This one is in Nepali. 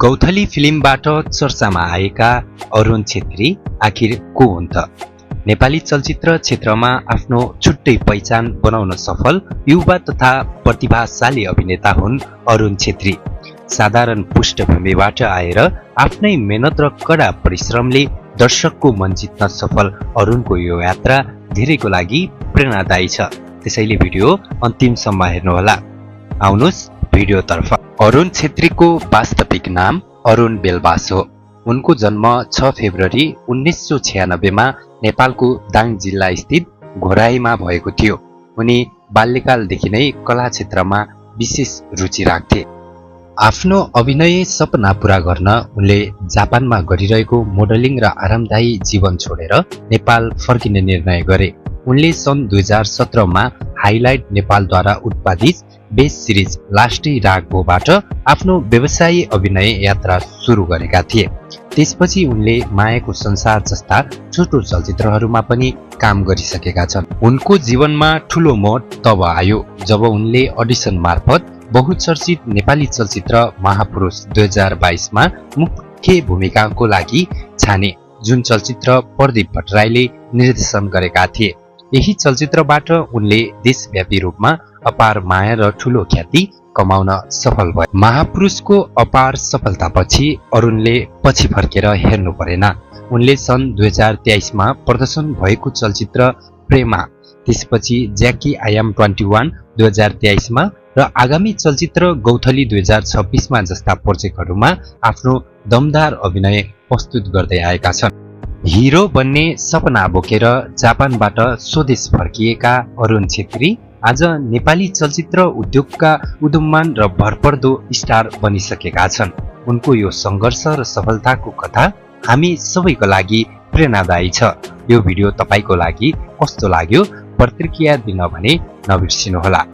गौथली फिल्मबाट चर्चामा आएका अरुण छेत्री आखिर को हुन् त? नेपाली चलचित्र क्षेत्रमा आफ्नो छुट्टै पहिचान बनाउन सफल युवा तथा प्रतिभाशाली अभिनेता हुन् अरुण छेत्री। साधारण पृष्ठभूमिबाट आएर आफ्नै मेहनत र कडा परिश्रमले दर्शकको मन जित्न सफल अरुणको यो यात्रा धेरैको लागि प्रेरणादायी छ। त्यसैले भिडियो अन्तिमसम्म हेर्नुहोला। आउनुहोस् भिडियोतर्फ। अरुण छेत्रीको वास्तविक नाम अरुण बेलबास हो। उनको जन्म 6 फेब्रुअरी 1996 मा नेपालको दाङ जिल्ला स्थित घोराईमा भएको थियो। उनी बाल्यकालदेखि नै कला क्षेत्रमा विशेष रुचि राख्थे। आफ्नो अभिनय सपना पूरा गर्न उनले जापानमा गरिरहेको मोडलिङ र आरामदायी जीवन छोडेर नेपाल फर्किने निर्णय गरे। उनले सन् 2017 मा हाइलाइट नेपालद्वारा उत्पादित बेस्ट सिरिज लास्टै राग भोबाट आफ्नो व्यवसायी अभिनय यात्रा सुरु गरेका थिए। त्यसपछि उनले मायाको संसार जस्ता छोटो चलचित्रहरूमा पनि काम गरिसकेका छन्। उनको जीवनमा ठूलो मोड तब आयो जब उनले अडिसन मार्फत बहुचर्चित नेपाली चलचित्र महापुरुष 2022 मा मुख्य भूमिकाको लागि छाने, जुन चलचित्र प्रदीप भट्टराईले निर्देशन गरेका थिए। यही चलचित्रबाट उनले देशव्यापी रूपमा अपार माया र ठूलो ख्याति कमाउन सफल भए। महापुरुषको अपार सफलतापछि अरुणले पछि फर्केर हेर्नु परेन। उनले सन् 2023 मा प्रदर्शन भएको चलचित्र प्रेमा, त्यसपछि ज्याकी आई एम 21 2023 मा र आगामी चलचित्र गौथली 2026 मा जस्ता प्रोजेक्टहरूमा आफ्नो दमदार अभिनय प्रस्तुत गर्दै आएका छन्। हिरो बन्ने सपना बोकेर जापानबाट स्वदेश फर्किएका अरुण छेत्री आज नेपाली चलचित्र उद्योगका उदुम्मान र भरपर्दो स्टार बनिसकेका छन्। उनको यो सङ्घर्ष र सफलताको कथा हामी सबैको लागि प्रेरणादायी छ। यो भिडियो तपाईको लागि कस्तो लाग्यो प्रतिक्रिया दिन भने नबिर्सिनुहोला।